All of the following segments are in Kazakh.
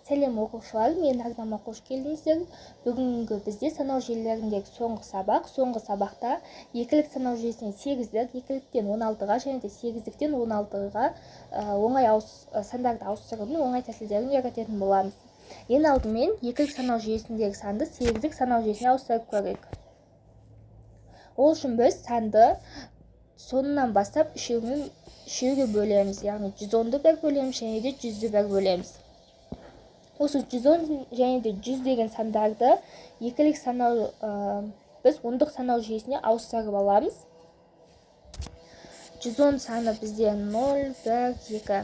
Сәлем, оқушылар, менің арнама қош келдіңіздер. Бүгінгі бізде санау желілеріндегі соңғы сабақ. Соңғы сабақта екілік санау жүйесінен сегіздік, екіліктен 16-ға және де сегіздіктен 16-ға оңай сандарды ауыстырудың оңай тәсілдерін үйрететін боламыз. Ең алдымен екілік санау жүйесіндегі санды сегіздік санау жүйесіне ауыстырып көрейік. Ол үшін біз санды соңынан бастап үшеуге бөлеміз, яғни 110-ды бір бөлеміз және де 100-ді бір бөлеміз. Осы 110 және де 100 деген сандарды екілік санау, біз ондық санау жүйесіне ауыстырып аламыз. 110 саны бізде 0, 1, 2.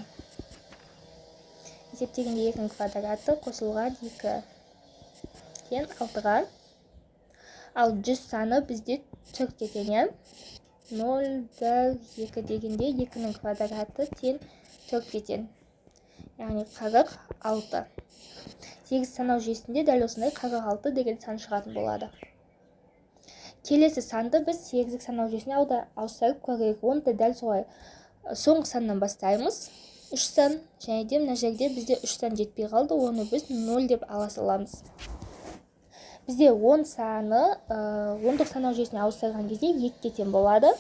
Есептегенде 2-нің квадраты қосылған 2 тең 6-ға. Ал 100 саны бізде 4-ке тең. 0, 1, 2 дегенде 2-нің квадраты тең 4-ке тең. Яғни 46. 8 санау жүйесінде дәл осындай 46 деген сан шығатын болады. Келесі санды біз сегіздік санау жүйесіне ауыстырып көрейік. Оны да дәл солай соңғы саннан бастаймыз. 3 сан және де мына жерде бізде 3 сан жетпей қалды, оны біз 0 деп ала саламыз. Бізде 10 саны ондық санау жүйесіне ауыстырған кезде 2-ге тең болады.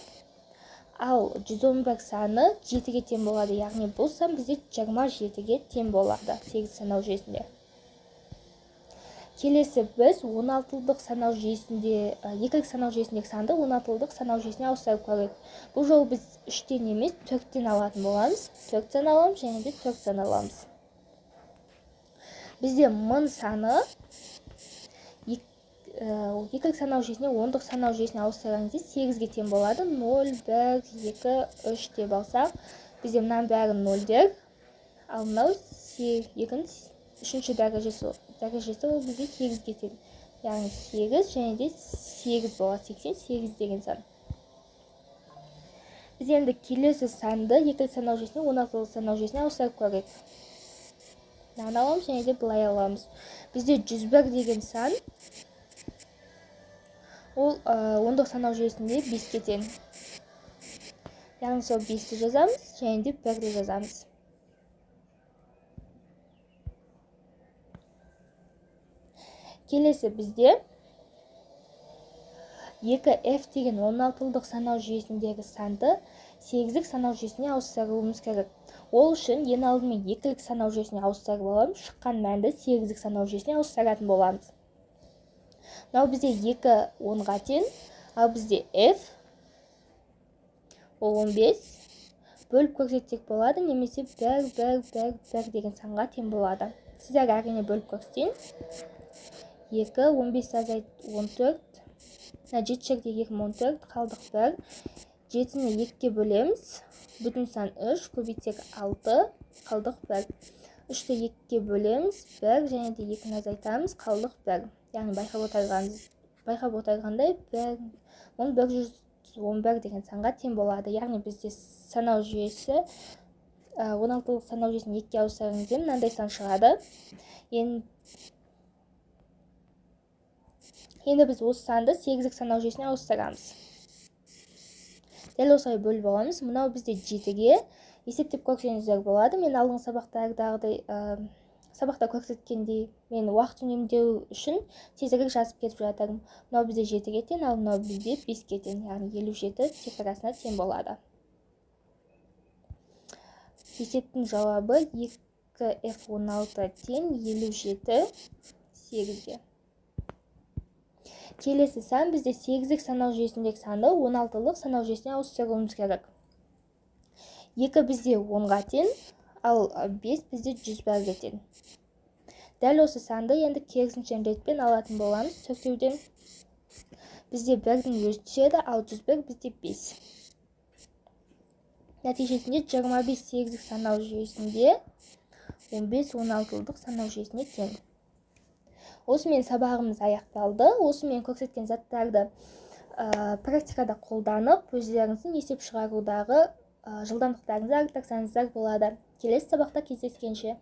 Ал 111 саны 7-ге тең болады, яғни бұл сан бізде 27-ге тең болады 8 санау жүйесінде. Келесі біз 16-лық санау жүйесінде, екілік санау жүйесіндегі санды 16-лық санау жүйесіне ауыстырып көрейік. Бұл жолы біз 3-тен емес, 4-тен алатын боламыз. 4 сан аламыз және де 4 сан аламыз. Бізде 1000 саны екілік санау жүйесіне ондық санау жүйесіне ауыстырған кезде 8-ге тең болады. 0, 1, 2, 3 деп алсақ, бізде мынаның бәрі нөлдер. Ал мынау екінің үшінші дәрежесі ол бізде 8-ге тең. Яғни 8 және де 8 болады. 88 деген сан. Біз енді келесі санды екілік санау жүйесіне 16-лық санау жүйесіне ауыстырып көрейік. Мынаны аламыз және де былай аламыз. Бізде 101 деген сан ол ондық санау жүйесінде 5-ке тең. Яғни сол 5-ті жазамыз және де 1-ді жазамыз. Келесі бізде 2F деген 16-лық санау жүйесіндегі санды 8-лік санау жүйесіне ауыстыруымыз керек. Ол үшін ең алдымен екілік санау жүйесіне ауыстырып аламыз, шыққан мәнді 8-лік санау жүйесіне ауыстыратын боламыз. Мынау бізде 2 онға тең, ал бізде F ол 15 бөліп көрсетсек болады, немесе 1, 1, 1, 1 деген санға тең болады. Сіздер әрине бөліп көрсетейін. 2, 15 азайт 14, мына жеті жерде екі мың он төрт, қалдық 1. 7-ні 2-ге бөлеміз, бүтін сан 3, көбейтсек 6, қалдық 1. 3-ті 2-ге бөлеміз, 1 және де 2-ні азайтамыз, қалдық 1. Яғни байқап отырғандай 1111 деген санға тең болады. Яғни бізде санау жүйесі, 16-лық санау жүйесін 2-ге ауыстырған кезде мынандай сан шығады. Енді біз осы санды 8-лік санау жүйесіне ауыстырамыз. Дәл осылай бөліп аламыз. Мынау бізде 7-ге есептеп көрсеңіздер болады. Мен алдыңғы сабақтардағыдай, сабақта көрсеткендей, мен уақыт үнемдеу үшін тезірек жазып кетіп жатырмын. Мынау бізде 7-ге тең, ал мынау бізде 5-ке тең, яғни 57 цифрасына тең болады. Есептің жауабы екі F он алты тең елу жеті сегізге. Келесі сан бізде 8-лік санау жүйесіндегі санды 16-лық санау жүйесіне ауыстыруымыз керек. 2 бізде 10-ға тең, ал 5 бізде 101-ге тең. Дәл осы санды енді керісінше ретпен алатын боламыз. Төртеуден бізде 1-дің өзі түседі, ал 101 бізде 5. Нәтижесінде 25 сегіздік санау жүйесінде 15 16-лық санау жүйесіне тең. Осымен сабағымыз аяқталды. Осымен көрсеткен заттарды практикада қолданып, өздеріңіздің есеп шығарудағы жылдамдықтарыңызды арттырсаңыздар болады. Келесі сабақта кездескенше.